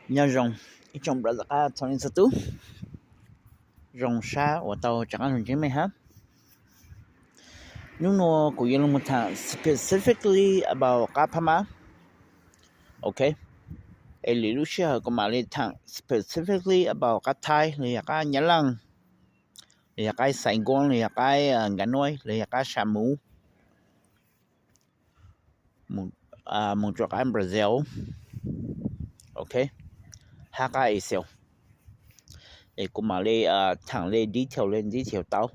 Nyob zoo ib tsoom brother qab txhua leej txhua tus, zoo sab uas tau rov qab los ntsib mej hab. Hnub nuav kuv yuav lug moog thaam specifically about qab Phab Mab. Ok, es lwm lub sij hawm kuv mam li thaam specifically about qab Thaib los yog qab Nyab Laaj, los yog qab Saigon, los yog qab Nkaj Nuaib, los yog qab Samuv, moog rua qab Brazil, ok, hab qab Asia. Es kuv mam li thaam le detail le detail tau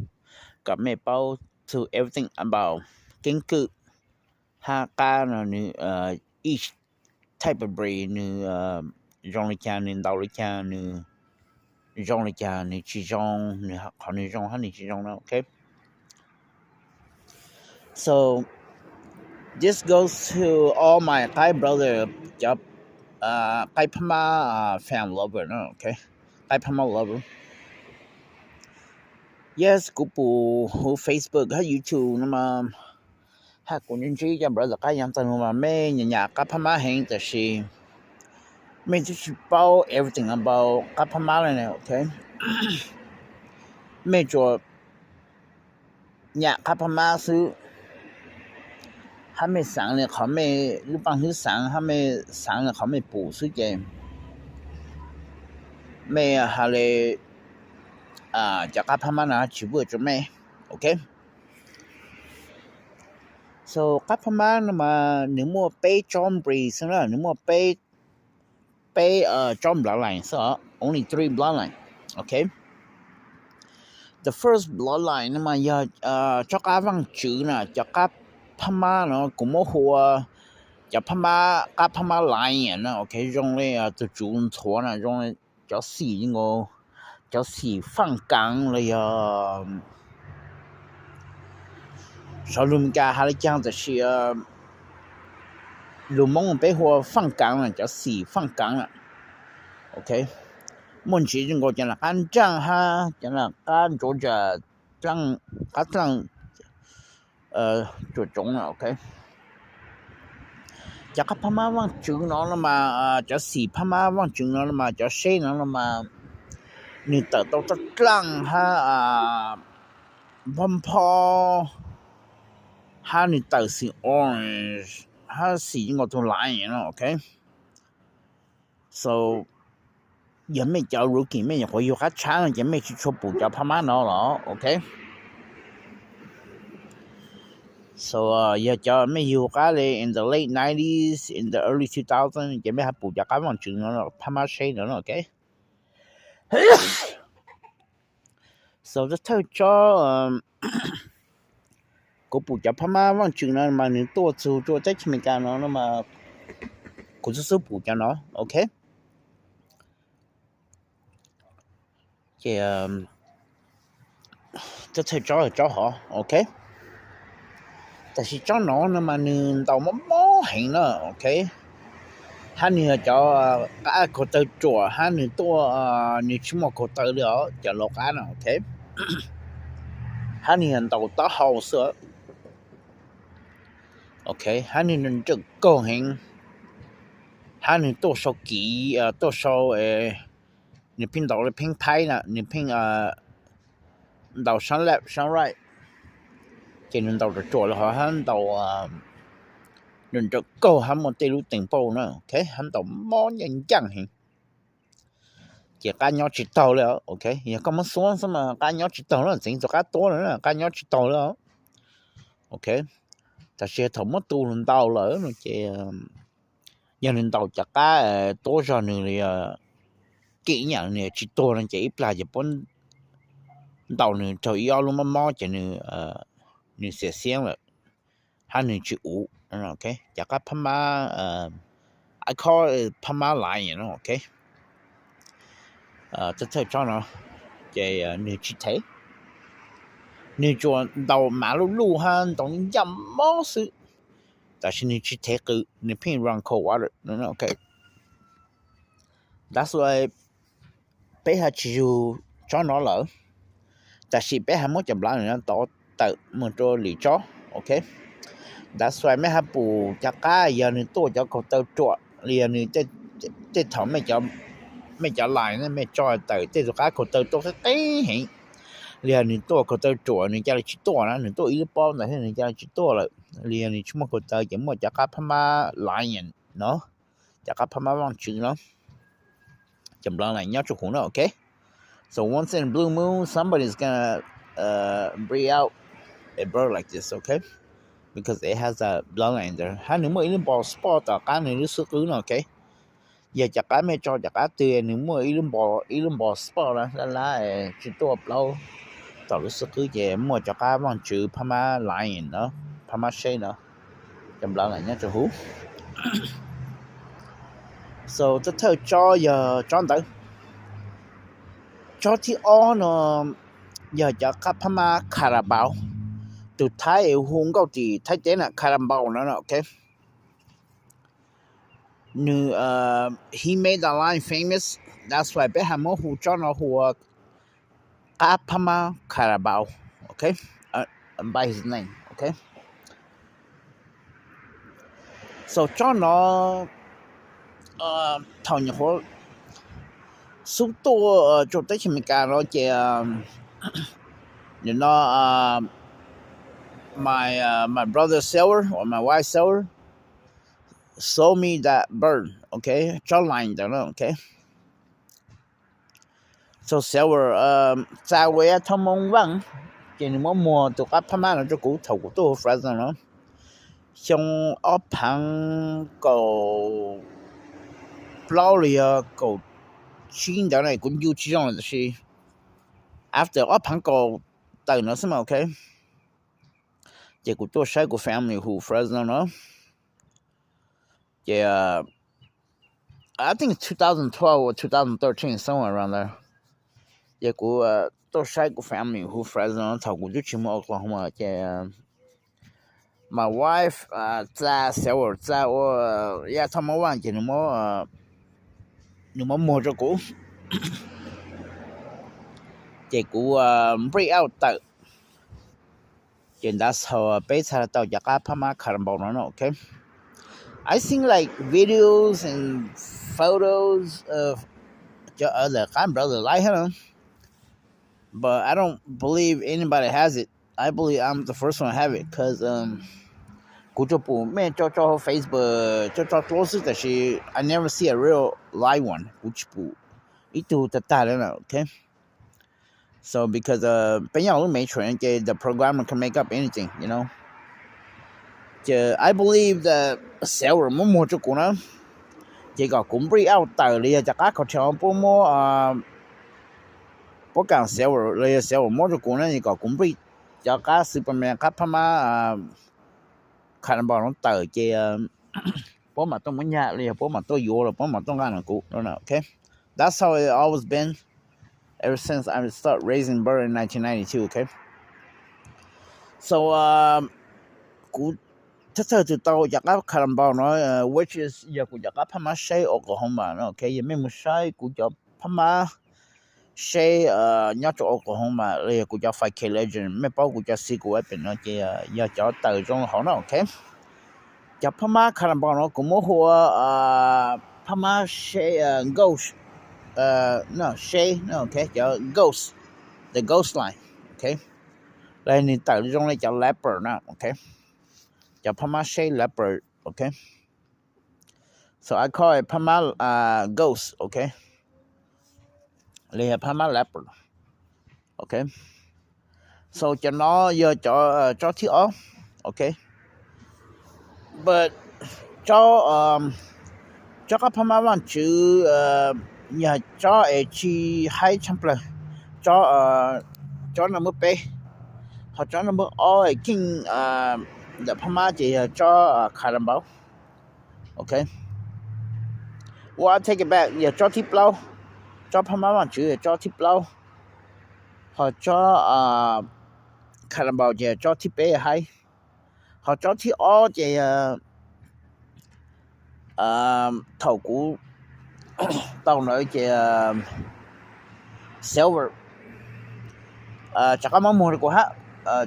kom mej paub to everything about keeb kwm hab qab no nws, each type of breed nws zoo li cas, nws ntau li cas, nws zoo li cas, nws tsis zoo, nws qhov nws zoo hab nws tsis zoo no, ok. So this goes to all my Thai brother, cov Thai Phab Mab fan lover no, ok, Thai Phab Mab lover. Yes, kuv pum huv Facebook hab YouTube no mas hab kuv ntsib ntsib cov brother qab yav tag los mas mej nyam nyam qab Phab Mab heev tab sis mej twb tsis paub everything about qab Phab Mab le ne, ok. Mej tsuas nyam qab Phab Mab xwb, hab mej xaav le qhov mej lub paaj hlwb xaav, hab mej xaav le qhov mej pum xwb ces mej has le cov qab Phab Mab no tsis vwj rua mej, ok. So qab Phab Mab no mas nws muaj peb tsob breed xwb na, nws muaj peb, peb tsob bloodline xwb os, only three bloodline, ok. The first bloodline no mas yog tsob qab Vaaj Tswv na, cov qab Phab Mab no kuv muab hu ua cov Phab Mab, qab Phab Mab lion na, ok, zoo le tug tsuv ntxhuav na, zoo le cov xim, cov xim Faaj Kaav los yog sov lug Meskas has le caag tab sis lug Moob peb hu ua Faaj Kaav na, cov xim Faaj Kaav na, ok. Muaj ntsiv zoo nkaus cov lam qab nraaj hab cov lam qab ntsuav, qab dlaaj tsuam tsoov na, ok. Cov qab Phab Mab Vaaj Tswv no no mas, cov xim Phab Mab Vaaj Tswv no no mas cov seb no no mas nws tawm tau dlaaj dlaaj hab nphob nphob hab nws tawm xim orange hab xim zoo nkaus tug lion no, ok. So yog mej cov rookie mej nyuam qhuav yug qab tshab no ces mej tsis tshua pum cov Phab Mab no los, ok. So yog cov mej yug qab le in the late nineties, in the early two thousand ces mej hab pum cov qab Vaaj Tswv no, Phab Mab seb no, ok. So thawj tsob kuv pum cov Phab Mab Vaaj Tswv no mas nws tuaj txug rua teb chaws Amelikas no no mas kuv xub xub pum cov no, ok. Ces thawj tsob, tsob hov, ok. Tab sis tsob no no mas nws ntaus mob mob heev na, ok. Hab nws yog cov qab kaug taw ruam hab nws tuaj, nws tsis muaj kaug taw li os, cov laus qab no, ok. Hab nws yog ntaus taub hau xwb, ok. Hab nws nrawm kaug heev, hab nws tuaj sau kiv, tuaj sau, nws pheej ntaus le pheej phaib na, nws pheej ntaus sab left sab right, ces nws ntaus ruam ruam le hov hab ntaus nrawm nrawm kaug hab muaj tej lub teem pauj na, ok, hab ntaus mob ncaaj ncaaj heev. Ces qab nyob tsis taug li, ok. Yog koj muab xuab xwb mas qab nyob tsis taug na, txeev txug qab tuab na, qab nyob tsis taug li, ok. Tab sis thaum muab tu lug ntaus lawm no ces yog nws ntaus cov qab tuab zog nws li, kev nyam nws tsis tuag no ces ib plag ces puab ntaus nws raug ib ob lub mob mob ces nws xiam xiab lawm, hab nws tsis uv, ok. Cov qab Phab Mab, I call it Phab Mab lion, ok. Thawj tsob no ces nws tsis thev, nws tsuas ntaus mav luj luj hab ntaus ncaaj mob xwb, tab sis nws tsis thev qw, nws pheej run cold water, ok. That's why peb hab tsis yug tsob no lawm, tab sis peb hab muab cov bloodline no tov tawm moog rua lwm tsob, ok. That's why mej hab pum cov qab yog nws tuaj cov kaug taw ruam li yog nws tej tej thaum mej cov line ne mej tso tawm tej tus qab khaus taw tuaj qeb qeb heev, li yog nws tuaj khaus taw ruam nws ca le tsis tuaj na, nws tuaj ib lub pob ntawd thiab nws ca le tsis tuaj lawm, li yog nws tsis muaj khaus taw ces muaj cov qab Phab Mab lion no, cov qab Phab Mab Vaaj Tswv no, cov bloodline nyob rua huv no, okay. So once in a blue moon, somebody's gonna uh, breed out a bird like this, okay? Because it has a bloodline there. Hab nws muaj ib lub npo spot tom qab nws lub xub qwb no, okay? Yog cov qab mej tso cov qab twg nws muaj ib lub npo, ib lub npo spot na, lab lab tsis tuaj plaub tom lub xub qwb ces muaj cov qab Vaaj Tswv, Phab Mab lion no, Phab Mab shape no, cov bloodline nyob rua huv. So thawj thawj tsob yog tsob ntawd. Tsob thib ob no yog cov qab Phab Mab Carabao. Tus Thaib hu nkauj tim Thaib teb na Carabao no, okay. Nws he made the line famous. That's why peb has muab hu tsob no hu ua qab Phab Mab Carabao, okay, by his name, okay. So tsob no thaum nyuam qhuav xub tuaj rua teb chaws Amelikas no ces, you know, my my brother Silver or my wife Silver sold me that bird, okay, tsob line ntawd na, okay. So Silver txais ua Yaj Thoj Moo Vaaj, ces nws muab muag tus qab Phab Mab no rua kuv thaum kuv tuaj huv Fresno no, xyoo ob phaav kaum plaub los yog kaum tsib ntawd na, kuv ncu tsis zoo lawm tab sis after ob phaav kaum tawm no xwb mas, okay. Ces kuv tuaj saib kuv family huv Fresno no, ces I think two thousand twelve or two thousand thirteen, somewhere around there. Ces kuv tuaj saib kuv family huv Fresno thaum kuv twb tsis mus Oklahoma ces my wife txais Silver, txais ua Yaj Thoj Moo Vaaj ces nws muab muag rua kuv, ces kuv breed out tawm. Ces that's how peb txhaj tau cov qab Phab Mab Carabao no, okay. I seen like videos and photos of cov other qab brother lion, but I don't believe anybody has it. I believe I'm the first one to have it, cause kuv tsuas pum mej tso tso hauv Facebook tso tso dlua xwb tab sis I never see a real live one. Kuv tsis pum ib tug tag tag li na, okay. So because peb nyob lub Matrix ces the programmer can make up anything, you know. Ces I believe that Silver muab muag rua kuv na, ces kom kuv breed out tawm li yog cov qab khaus rhia puab muab, puab kam Silver los yog Silver muab rua kuv na, ces kom kuv breed cov qab Superman, qab Phab Mab Carabao no tawm ces puab mam tuaj muab nyag los yog puab mam tuaj yuav los puab mam tuaj nqa no kuv, okay. That's how it always been ever since I start raising bird in nineteen ninety-two, okay. So kuv thawj thawj tug tau cov qab Carabao no, which is yog kuv cov qab Phab Mab shape Oklahoma no, okay. Yog mej mus saib kuv cov Phab Mab shape nyob rua Oklahoma los yog kuv cov five K Legend, mej paub kuv cov sequel weapon no ces yog cov tawm zoo hauv no, okay. Cov Phab Mab Carabao no kuv muab hu ua Phab Mab shape ghost, shape, okay, cov ghost, the ghost line, okay. Los nws tawm zoo li cov leopard na, okay. Cov Phab Mab shape leopard, okay. So I call it Phab Mab ghost, okay, los yog Phab Mab leopard, okay. So cov no yog cov tsob thib ob, okay. But tsob, tsob qab Phab Mab Vaaj Tswv yog tsob es tsis haib tshaj plawg, tsob, tsob no muaj peb, ho tsob no muaj ob es keej ntawm Phab Mab ces yog tsob Carabao, okay. Well, I take it back, yog tsob thib plaub, tsob Phab Mab Vaaj Tswv yog tsob thib plaub, ho tsob Carabao ces yog tsob thib peb haib, ho tsob thib ob ces thaum kuv tau ntawd ces Silver rov qab muab muag rau kuv hab,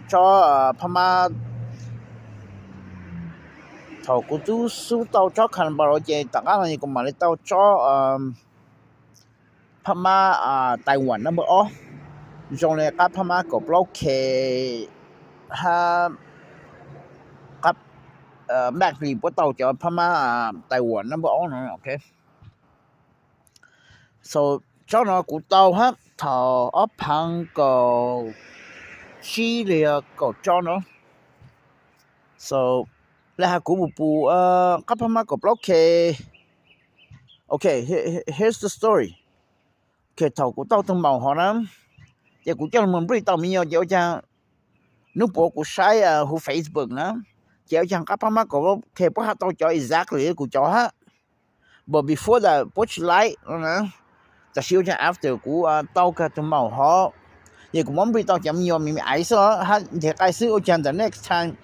tsob Phab Mab Thaum kuv twb xub tau tsob Kanbaru ces tom qab no kuv mam li tau tsob phab mab Taiwan number ob, zoo li qab phab mab kaum plaub K hab qab, Max li puab tau cov phab mab Taiwan number ob no, ok. So tsob no kuv tau hab thaum ob phav kaum tsib li kaum rau no. So le has kuv mus pum qab phab mab kaum plaub K. Ok, here's the story. Ok, thaum kuv tau tug maum hov na, ces kuv coj lug mus nplij tau me nyuam ces ua caag nub puav kuv saib huv Facebook na, ces ua caag qab phab mab kaum plaub K puab has tau cov exactly kuv cov hab. But before that puab tsis laib no na. Tab sis ua caag after kuv tau kag tug maum hov, ces kuv muab nplij tau cov me nyuam me me aiv xwb hab nteg qaij xwb, ua caag the next time,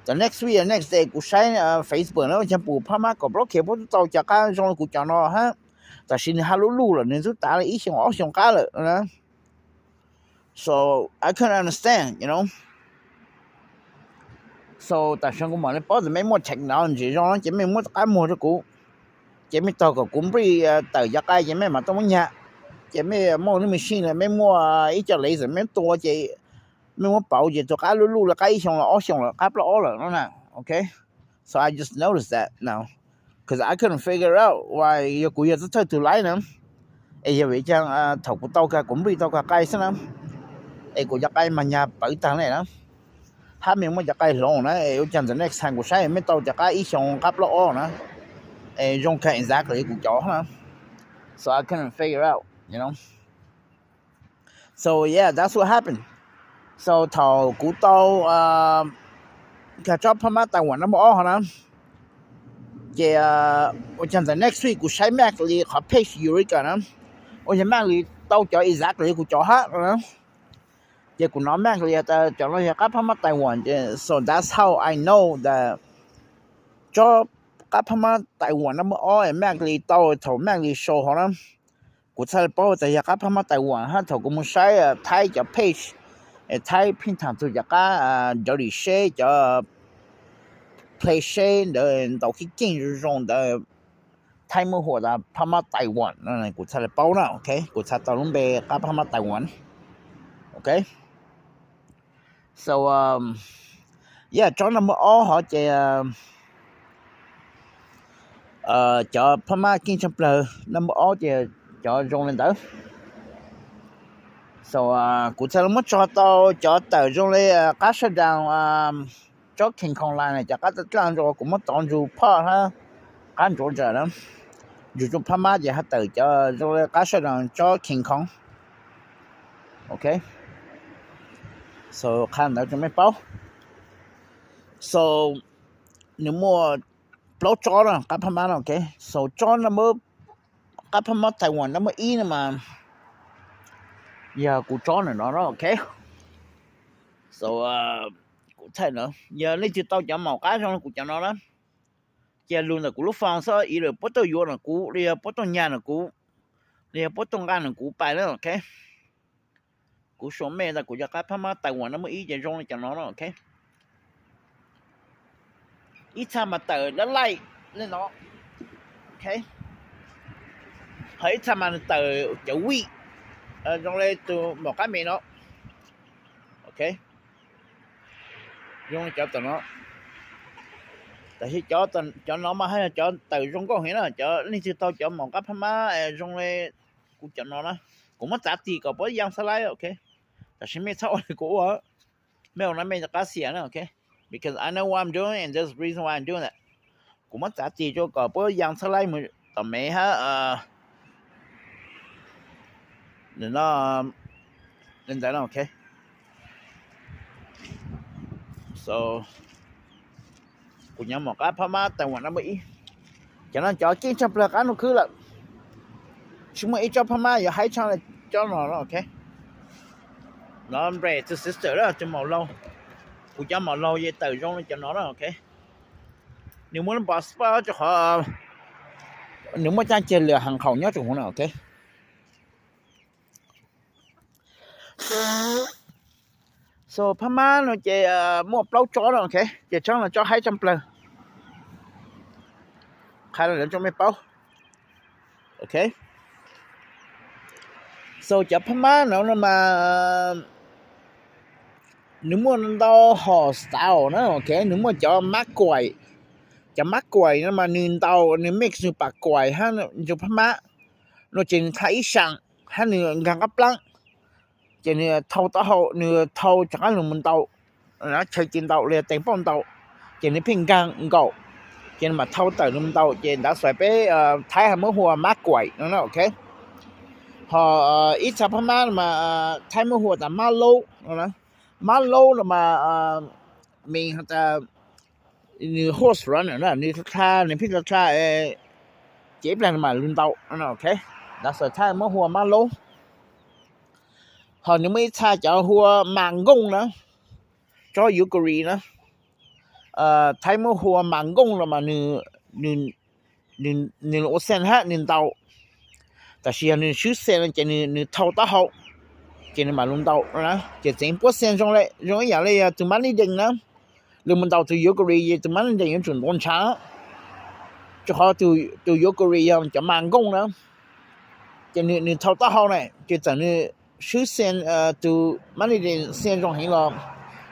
the next week, the next day kuv saib Facebook na, ua caag pum phab mab kaum plaub K puab tau cov qab zoo li kuv cov no hab. Tab sis nwg hab lub luj lawm, nwg twb tav li ib xyoos ob xyoos qab lawm na. So I couldn't understand, you know. So tam sim no kuv mam li paub tas mej muaj technology zoo no ces mej muab qab muag rau kuv, ces mej taug kom kuv nplij tawm cov qaij ces mej mam tau muab nyag. Ces mej muaj lub machine lawm, mej muaj ib co laser mej tua ces mej muab pauv ces tug qab lub luj li qab ib xyoos los ob xyoos lawm, qab plaub ob lawm no na, ok. So I just noticed that now, cause I couldn't figure out why, yog kuv yog thawj tug laib na, es yog vim caag thaum kuv tau kag kuv nplij tau kag qaij xwb na, es kuv cov qaij mas nyag pawv taag le na, hab mej muab cov qaij hloov na, es ua caag the next time kuv saib mej tau cov qab ib xyoos qab plaub ob na, es zoo kag exactly kuv cov na. So I couldn't figure out, you know. So yeah, that's what happened. So thaum kuv tau kag tsob phab mab Taiwan number ob hov na, ces ua caag the next week kuv saib Max li qhov page Eureka na, ua caag Max li tau cov exactly kuv cov hab na. Ces kuv nov Max li tas cov no yog qab phab mab Taiwan ces, so that's how I know that tsob qab phab mab Taiwan number ob Max li tau thaum Max li show hov na. Kuv txhaj li paub tas yog qab phab mab Taiwan hab thaum kuv mus saib Thaib cov page, Thaib pheej thaam txug cov qab dirty shit, cov play shit ntawd ntaus keej keej zoo zoo ntawd, Thaib muab hu tas phab mab Taiwan, kuv txhaj li paub na, ok, kuv txhaj tau lub npe qab phab mab Taiwan, ok. So yeah, tsob number ob hov ces cov phab mab keej tshaj plawg number ob ces cov zoo li ntawd. So kuv txhaj li muab tso tau cov tawm zoo li qab sawv daws, tsob King Kong line na, cov qab taj dlaaj ntsuag kuv muab tov ntsug phoj hab qab ntsuav ntsa na, ntsug tsob phab mab ces haj tawm cov zoo li qab sawv daws tsob King Kong, ok. So qha ntawd rau mej paub. So nws muaj plaub tsob na qab phab mab no, ok. So tsob number, qab phab mab Taiwan number ib no mas yog kuv tsob ntawm no na, ok. So kuv thaij no, yog leej twg tau cov maum qab zoo li kuv cov no na, cia lug ntawm kuv lub phone xwb, ib lwm puab tuaj yuav ntawm kuv, los yog puab tuaj nyag ntawm kuv, los yog puab tuaj nqa ntawm kuv pais na, ok. Kuv suav mej tas kuv cov qab phab mab Taiwan number ib ces zoo li cov no na, ok. Ib txha mas tawm lab laij li no, ok, ho ib txha mas tawm cov vij, zoo li tus maum qab me no, ok. Zoo li cov tawm no, tab sis cov no mas haj yog cov tawm zoo nkauj heev na, cov leej twg tau cov maum qab phab mab zoo li kuv cov no na, kuv muab txav tis kom puab yaa txhab laib, ok. Tab sis mej txhob ua li kuv ua, mej ua no mej rov qab xiam na, ok. Because I know what I'm doing and there's a reason why I'm doing that. Kuv muab txav tis rau kom puab yaa txhab laib mus tom mev hab no li ntawd na, ok. So kuv cov maum qab phab mab Taiwan number ib, cov no cov keej tshaj plawg qab nub khwb lawm. Tsis muaj ib tsob phab mab yuav haib tshaj cov no, ok. No brother to sister, tus maum laug, kuv cov maum laug yeej tawm zoo li cov no na, ok. Nws muaj lub npo spot rau qhov nws muaj caaj ceg lwm heev qhaum nyob rau huv na, ok. So phab mab no ces muaj plaub tsob na, ok. Ces tsob no tsob haib tshaj plawg. Qha rau cov mej paub. Ok, so cov Phab Mab no no mas nws muaj ntau hom style na. Ok, nws muaj cov mab kuaim. Cov mab kuaim no mas nws ntaus, nws mix nws pam kuaim hab nws Phab Mab no ces nws tha ib xyaa hab nws nkaag qab plaab, ces nws thau taub hau, nws thau rov qab lug mus ntaus, chaw ci ntaus los tees pauj ntaus, ces nws pheej nkaag nkaum, ces nws mam thau tawm lug mus ntaus, ces ntav xuav peb Thaib has muab hu ua mab kuaim no. Ok, ho ib txha Phab Mab no mas Thaib muab hu ua tas mab laub no. Mab laub no mas means has tas nws horse runner na, nws dlha, nws pheej dlha, ces ib plag nws mam lug ntaus no. Ok, ntav xuav Thaib muab hu ua mab laub. Ho nws muaj ib txha cov hu ua mas nkooj na, tsob yuav kari na. Thaib muab hu ua mas nkooj los mas nws ua xees hab nws ntaus, tab sis yog nws swb xees ces nws thau taub hau, ces nws mam lug ntaus na. Ces txeev puab xees zoo le, zoo ib yam li yog tus mab nib dees na, lug mus ntaus tus yuav kari ces tus mab nib dees yuav tsum ntuav ntshav, rau qhov tus yuav kari yog cov mas nkooj na. Ces nws thau taub hau na, ces txawm nws swb xees, tus mab nib dees xees zoo heev los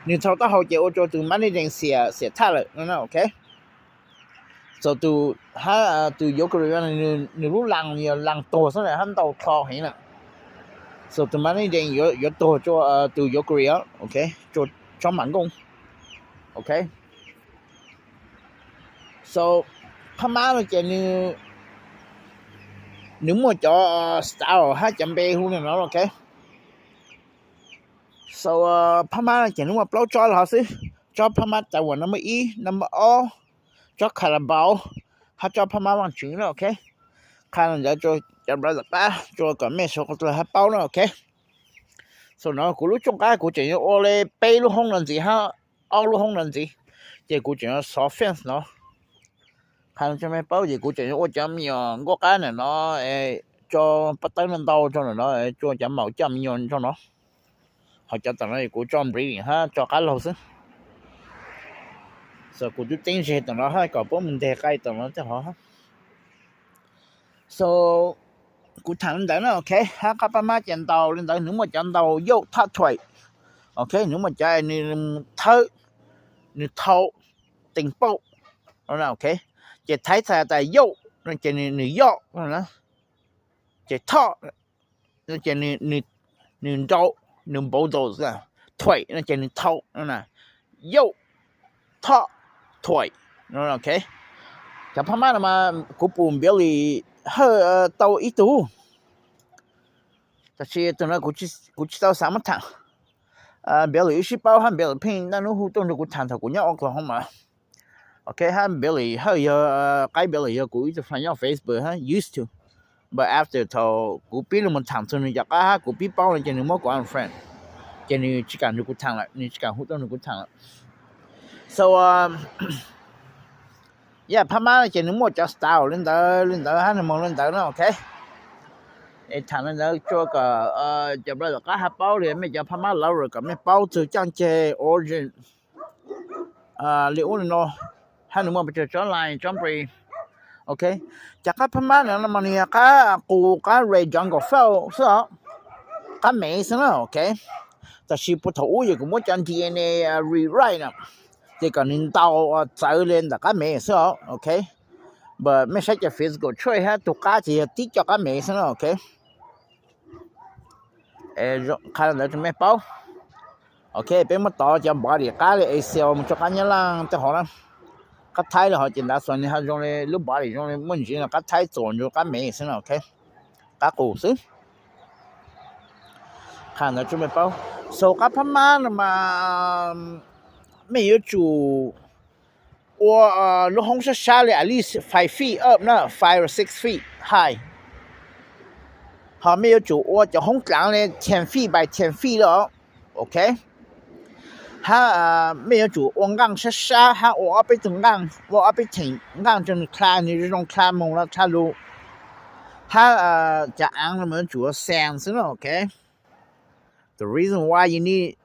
nws thau taub hau ces ua rau tus mab nib dees xiam, xiam thaj lawm no. Ok, txawm tus hab tus yuav kari nws lub laas yog laas tuag xwb na, hab ntaus dlho heev na. So tus mab nib dees yuav tuag rua tus yuav kari, ok, rua tsob mas nkooj. Ok, so Phab Mab no ces nws muaj cov style hab cov npe hu li no. Ok, so Phab Mab no ces nws muaj plaub tsob los xwb. Tsob Phab Mab Taiwan number ib, number ob, tsob Carabao, hab tsob Phab Mab Vaaj Tswv na. Ok, qha li ntawd rua cov brother qab rua kom mej suav dlawg hab paub na. Ok, so no kuv lub rooj qab kuv tseem yuav ua li peb lub hoob no ntxiv hab ob lub hoob no ntxiv, ces kuv tseem yuav xov fence no. Qha rua mej paub ces kuv tseem yuav ua cov me nyuam nkuaj qab ntawm no, tso paj tawb ntau ntau rau ntawm no, rua cov maum coj me nyuam rau no. Ho cov tom no kuv tso breeding hab tso qab laug xwb. So kuv tub teeb ze tom no hab kom puab mus nteg qai tom no tej hov. So kuv thaam li ntawd na. Ok, hab qab Phab Mab ces ntaus li ntawd, nws muaj cov ntaus yauj thaj thuaim. Ok, nws muaj cov nws thawb, nws thau, tees pauj. Ok, ces Thaib txhais tas yauj no ces nws yoj, ces thoj no ces nws nrau, nws npau taus, thuaim no ces nws thau. Yauj, thoj, thuaim. Ok, cov Phab Mab no mas kuv pum npiav li hawj tau ib tug, tab sis tug no kuv tsis tau xav muab thaam. Npiav li wb sib paub hab npiav li pheej naj nub hu tuaj nrug kuv thaam thaum kuv nyob Oklahoma. Ok, hab npiav li hawj yog, qaib npiav li yog kuv ib tug friend nyob Facebook hab used to, but after thaum kuv pib lug mus thaam txug nws cov qab hab kuv pib paub no ces nws muab kuv unfriend, ces nws tsis kam nrug kuv thaam lawm, nws tsis kam hu tuaj nrug kuv thaam lawm. So yeah, Phab Mab no ces nws muaj cov style li ntawd li ntawd hab nws moog li ntawd na. Ok, thaam li ntawd rua kom cov brother qab hab paub li, mej cov Phab Mab lover kom mej paub txug caaj ceg origin li ub li no, hab nws muaj pes tsawg tsob line tsob breed. Ok, cov qab Phab Mab no mas nws yog qab qus, qab red jungle foal xwb os, qab mev xwb na. Ok, tab sis puag thaum ub yog kuv muab cov DNA rewrite na, ces kom nws ntaus txawv li ntawm qab mev xwb os. Ok, but mej saib cov physical trait hab tug qab ces yog tib co qab mev xwb na. Ok, qha li ntawd rua mej paub. Ok, peb muab tov cov body qab li Asia mus rua qab Nyab Laj tej hov na. Qab Thaib li hov ces ntav xuas nws ho zoo li lub body zoo li muaj ntsis no, qab Thaib txuas nrug qab mev xwb na. Ok, qab qus xwb. Qha ntawd rua mej paub. So qab Phab Mab no mas mej yuav tsum ua lub hoob sab sab li at least five feet up na, five or six feet high. Ho mej yuav tsum ua cov hoob dlaav li ten feet by ten feet lawm. Ok, hab mej yuav tsum ua nqaaj sab sab hab ua ob peb tug nqaaj, ua ob peb theem nqaaj rua nws dlha, nws zoo dlha moog los dlha lug. Hab cov aav no mas yuav tsum ua sand xwb na. Ok, the reason why you need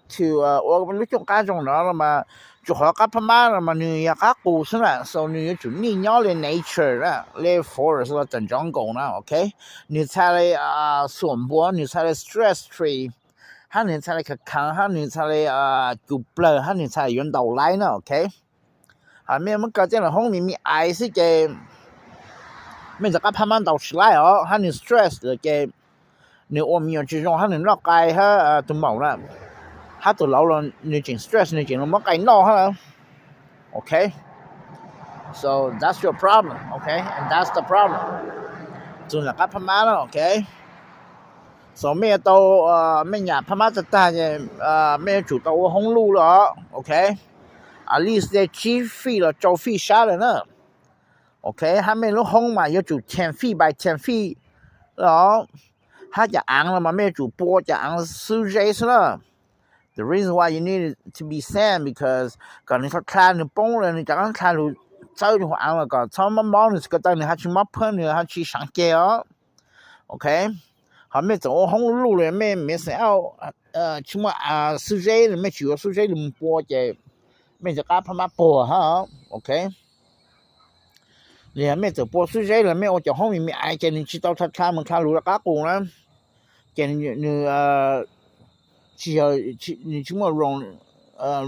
to ua lub cooj qab zoo no los mas, tsuas qhov qab Phab Mab no mas nws yog qab qus xwb na, so nws yuav tsum nij nyob li nature na, li forest los the jungle na, ok. Nws txhais li xuam npua, nws txhais li stress free, hab nws txhais li khav khav, hab nws txhais li cus plawg, hab nws txhais yuav ntaus laib na, ok. Hos mej muab kaw tej los hoob me me ais xwb ces mej ntawm qab Phab Mab ntaus tsis laib os, hab nws stress lawm ces nws ua me nyuam tsis zoo, hab nws noj qai hab tus maum na, hab tus laus los nws tseem stress, nws tseem los muab qai noj hab. Ok, so that's your problem, ok, and that's the problem. Txug ntawm qab Phab Mab na, ok. So mej yuav tau, mej nyam Phab Mab tag tag ces mej yuav tsum tau ua hoob luj lawm, ok. At least tsib feet los rau feet sab lawm na. Ok, hab mej lub hoob mas yuav tsum ten feet by ten feet los, hab cov aav los mas mej yuav tsum pua cov aav xwb zeb xwb na. The reason why you need to be sand because kom nws dlha dlha nws poob los nws cov qaab dlha lug txawb rua huv aav los kom txhob mob mob nws, ko taw nws hab tsis mob phab, nws hab tsis saav ceg os. Ok, hos mej txawm ua hoob luj luj los mej miv xeem au tsis muaj xwb zeb los mej tsis yuav xwb zeb lug pua ces mej ntawm qab Phab Mab puag hab, ok. Los yog mej txawm pua xwb zeb los mej ua cov hoob me me ais ces nws tsis tau dlha dlha mus dlha lug rua qab qus na, ces nws tsis yog, nws tsis muaj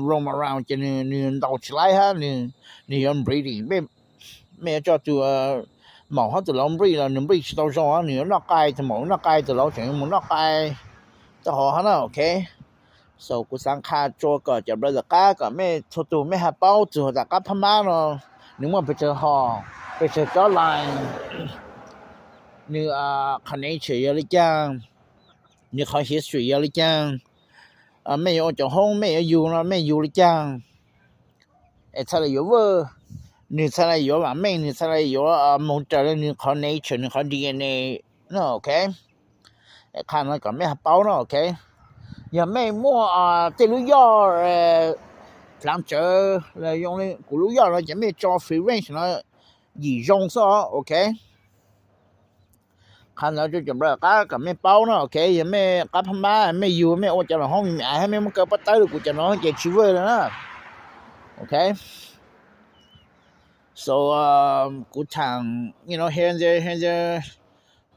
roam around ces nws ntaus tsis laib hab nws yuav breeding. Mej yuav tso tus maum hab tus laus breed los nws breed tsis tau zoo, nws yuav noj qai, tus maum noj qai, tus laus tseem yuav mus noj qai rau hov hab na, ok. So kuv xaav qha tsua kom cov brother qab kom mej txhua tug mej hab paub txug ntawm qab Phab Mab no, nws muaj pes tsawg hom, pes tsawg cob line, nws qhov nature yog le caag, nws qhov history yog le caag, mej yuav ua cov hoob mej yuav yug no mej yug le caag, es txhaj le yuav vwj, nws txhaj le yuav vaam meej, nws txhaj le yuav moog raws le nws qhov nature, nws qhov D N A no, ok. Qha no kom mej hab paub no, ok. Yog mej muaj tej lub yoj dlaav tsawv los yoo le kuv lub yoj no ces mej tso free range no yim zoo xwb, ok. Qha ntawd rua cov brother qab kom mej paub no, ok. Yog mej qab Phab Mab mej yug mej ua cov los hoob me me ais hab mej muab kaw pob tawb rua kuv cov no ces tsis vwj le na, ok. So kuv thaam, you know, here and there, here and there,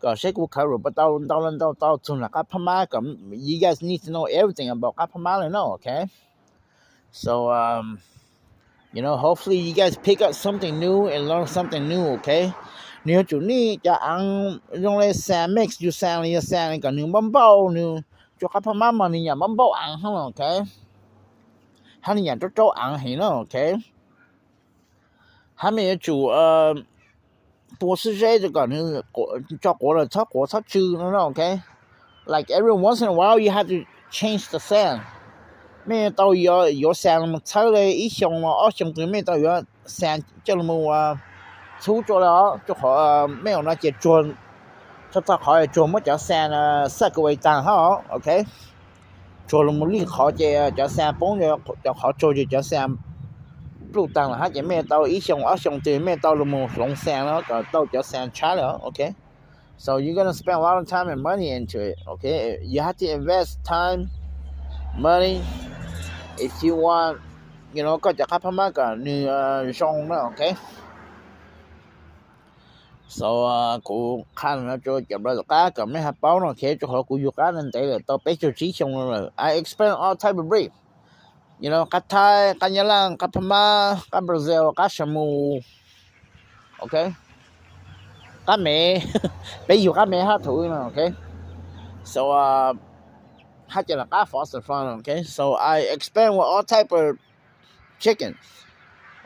kom seb kuv cover puas tau ntau le ntau tau txug ntawm qab Phab Mab kom you guys need to know everything about qab Phab Mab le no, ok. So you know, hopefully you guys pick up something new and learn something new, ok. Nws yuav tsum nij cov aav zoo le sand mix, yug sand los yog sand kom nws npauj npauj, nws tsua qab Phab Mab mas nws nyam npauj npauj aav hab, ok, hab nws nyam raub raub aav heev no, ok. Hab mej yuav tsum pua xwb zeb rua kom nws tso quav los txhob quav txhob tsw no, ok. Like every once in a while you have to change the sand. Mej tau yuav sand los txhawb le ib xyoo los ob xyoo twg mej tau yuav sand coj los txhub tsua le os, rua qhov mej ua no ces tsuag, txhua txhua qhov tsuag muab cov sand suck away taag hab, ok. Tsuag los mus lwj qhov ces cov sand poob, cov qhov tsuag ces cov sand pluj taag lawm hab ces mej tau ib xyoo ob xyoo twg mej tau los mus hloov sand no kom tau cov sand tshab le, ok. So you're gonna spend a lot of time and money into it, ok. You have to invest time, money, if you want, you know, koj cov qab Phab Mab kom nws zoo na, ok. So kuv qha no rua cov brother qab kom mej hab paub no, ok, rua qhov kuv yug qab ntev lawm tau peb caug tsib xyoo no lawm. I experience all type of breed, you know, qab Thaib, qab Nyab Laj, qab Phab Mab, qab Brazil, qab Samus, ok, qab Mev. Peb yug qab Mev hab thaum no, ok. So hab ces lawm qab foster farm, ok. So I experience with all type of chickens,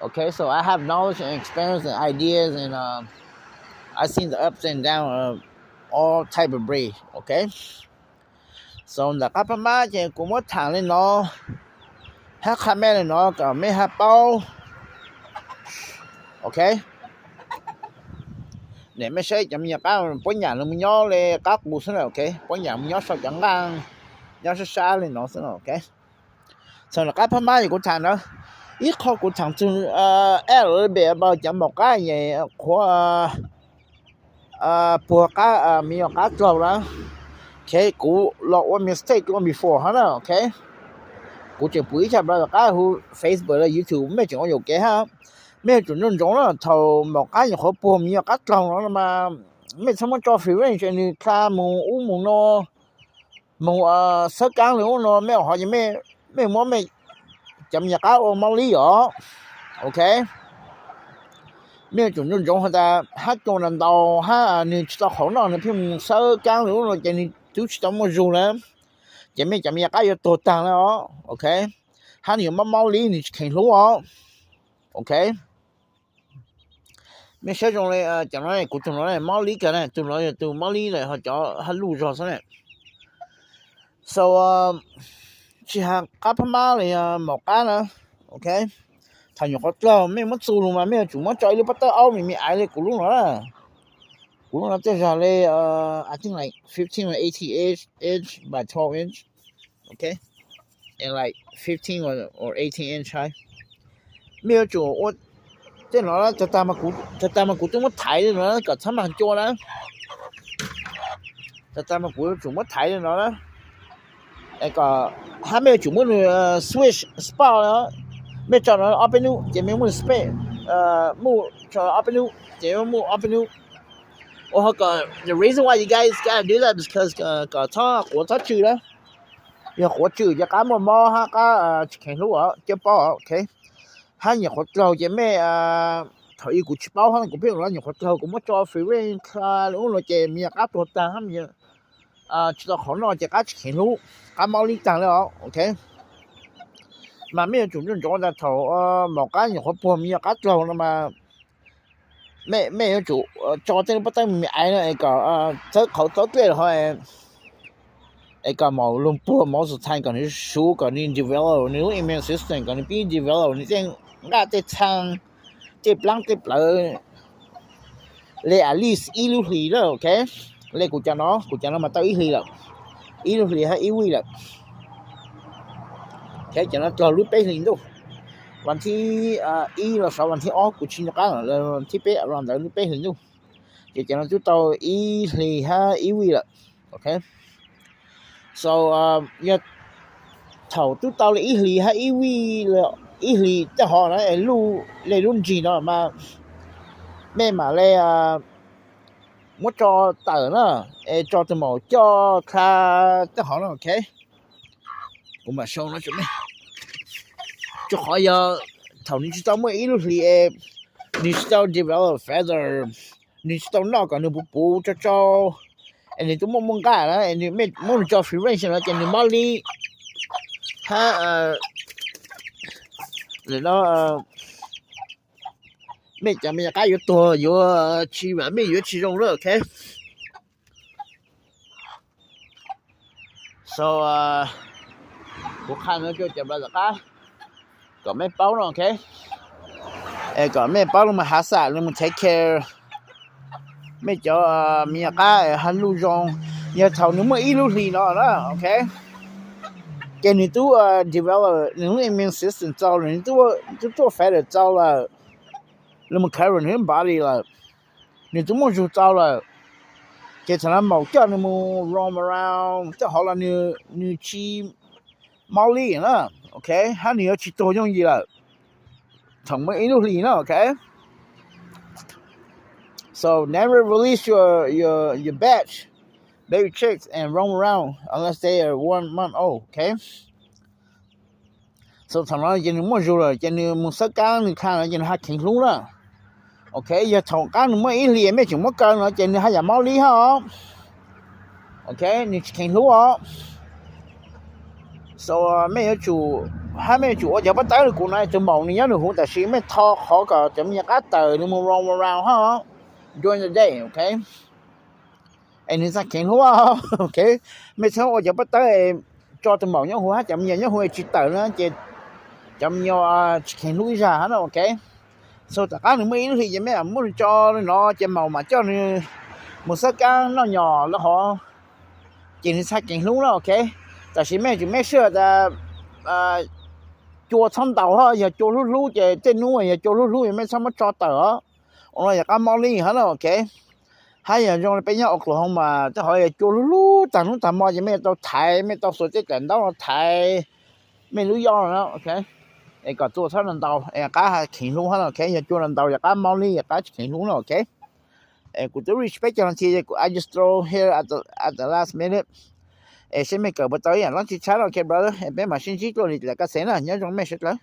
ok. So I have knowledge and experience and ideas and I seen the ups and down of all type of breed, ok. So ntawm qab Phab Mab ces kuv muab thaam le no hab qha mej le no kom mej hab paub, ok. Nim mej saib cov me nyuam qab puab nyam los mus nyob le qab qus xwb na, ok. Puab nyam mus nyob sau cov nqaj nyob sab sab le no xwb na, ok. So ntawm qab Phab Mab es kuv thaam ntawd, ib qho kuv thaam txug a little bit about cov maum qab es qhuav puag qab, me nyuam qab dlaug na, ok. Kuv los ua mistake ua before hab na, ok. Kuv tseem pum ib txhia brother qab hu Facebook los YouTube, mej tseem ua yuam kev hab. Mej yuav tsum ntsoov ntsoov na, thaum maum qab nyuam qhuav puag mus yog qab dlaug no mas mej txhob muab tso free range, nws dlha mus ub mus no, mus xawb kaab li ub no, mej ua hov ces mej muab mej cov me nyuam qab ua mob lib os. Ok, mej yuav tsum ntsoov ntsoov has tas hab cua ntaus hab nws tsis tau qhauv noj, nws pheej mus xawb kaab li ub no ces nws twb tsis tau muaj zug na, ces mej cov me nyuam qab yuav tuag taag le os. Ok, hab nws yuav mob mob lib, nws tsis kheev hlub os. Ok, mej saib zoo le cov no, kuv tug no mob lib kawg na, tug no yog tug mob lib lawm ho cov hab luj zog xwb na. So tsis has qab phab mab los yog maum qab na. Ok, thaum nyuam qhuav dlaug mej muab txug lug mas mej yuav tsum muab tso ib lub pob tawb aub me me aiv le kuv lub no na. Kuv lub no tej zag le, I think like fifteen or eighteen inch by twelve inch. Ok, and like fifteen or eighteen inch high. Mej yuav tsum ua tej no, tag tag mas kuv twb muab thaiv li no kom txhob mag cua na. Tag tag mas kuv yuav tsum muab thaiv li no na. Hab mej yuav tsum muab nws switch spot na. Mej tso no ob peb nub ces mej muab nws space, muab tso ob peb nub ces muab ob peb nub. Ua ho kom, the reason why you guys gotta do that is because kom txhob quav txhob tsw na. Yog quav tsw ces qab muaj mob hab qab tsis kheev hlub os, coj paub os. Ok, hab nyuam qhuav dlaug ces mej, thaum ub kuv tsis paub hab kuv pheej ua, nyuam qhuav dlaug kuv muab tso free range li ub no ces me nyuam qab tuag taag hab tsis tau qhauv noj ces qab tsis kheev hlub, qab mob lib taag le os. Ok, mas mej yuav tsum ntsoov ntsoov tas thaum maum qab nyuam qhuav puag me nyuam qab dlaug no mas mej yuav tsum tso tej lub pob tawb me me aiv no es kom txawb qhauv txawb dlej los ho es kom maum lug puag most of the time kom nws suv kom nws develop nws lub immune system kom nws pib develop nws tej nqaj tej txhaa, tej plaab tej plawv le at least ib lub hlis na. Ok, le kuv cov no, kuv cov no mas tau ib hlis lawm, ib lub hlis hab ib week lawm. Cov no dlaug lub peb hlis ntuj, vas thib ib los sav vas thib ob kuv tsis nco qab lawm, vas thib peb los ntawd lub peb hlis ntuj, ces cov no twb tau ib hlis hab ib week lawm. Ok, so yog thaum twb tau le ib hlis hab ib week, ib hlis tej hov na es luj le lub ntsig no mas mej mam le muab tso tawm na, es tso tug maum coj dlha tej hov no. Ok, kuv mam show no rua mej, rua qhov yog thaum nws tsis tau muaj ib lub hlis es nws tsis tau develop feather, nws tsis tau noj kom nws puv puv tsau tsau, es nws twb muaj muaj nqaj na, es nws, mej muab nws tso free range no ces nws mob lib hab lawm no mej cov me nyuam qab yuav tuag, yuav tsis, mej yuav tsis zoo lawm. Ok, so kuv qha no rua cov brother qab kom mej paub no. Ok, es kom mej paub le mus hav xam le mus take care mej cov me nyuam qab hab luj zoo. Yog thaum nws muaj ib lub hlis no na, ok, ces nws twb develop nws lub immune system txaus lawm, nws twb tuaj feather txaus lawm, le mus cover nws lub body lawm, nws twb muaj zug txaus lawm, ces thaum no maum coj nws mus roam around tej hov los nws tsis mob lib na. Ok, hab nws yuav tsis tuag yooj yim lawm thaum muaj ib lub hlis na. Ok, so never release your your your batch, baby chicks, and roam around unless they are one month old. Ok, so thaum no ces nws muaj zug lawm ces nws mus xawb kaab nws dlha no ces nws haj kheev hlub na. Ok, yog thaum qab nws muaj ib hlis mej tseem muab kaw no ces nws haj yam mob lib hab os. Ok, nws tsis kheev hlub os. So mej yuav tsum, hab mej yuav tsum ua cov pob tawb li kuv no, tus maum nws nyob nws huv tam sim mej tho qhov kom cov me nyuam qab tawm nws mus roam around hab during the day. Ok, es nws txhaj kheev hlub. Ok, mej txhob ua cov pob tawb tso tus maum nyob huv hab cov me nyuam nyob huv tsis tawm na ces cov me nyuam tsis kheev hlub ib zag hab na. Ok, so tom qab nws muaj ib lub hlis ces mej muab nws tso li no ces maum mam coj nws mus xawb kaab noj nyom lawm hov, ces nws txhaj kheev hlub na. Ok, tam sim mej tsum mej sij tas cua txhob ntaus hab, yog cua hlub hlub ces tej nub yog cua hlub hlub mej txhob muab tso tawm os, ua no yog qab mob lib hab na. Ok, hab yog zoo li peb nyob Oklahoma mas tej hov yog cua hlub hlub tag nub tag mo ces mej tau thaiv, mej tau xuas tej daim ntaub no thaiv mej lub yoj no, ok, es kom txuas txhob ntau ntau es qab kheev hlub hab, ok, yog cua ntau ntau yog qab mob li yog qab tsis kheev hlub no, ok. Kuv twb respect cov no thiab, kuv I just throw here at the, at the last minute. Es seb mej kawm puas tau ib yaam loj tsi tshab no, ok brother, es peb mam sib ntsib dlua li lawm kaj xev na, nyob zoo mej sawv dlawg.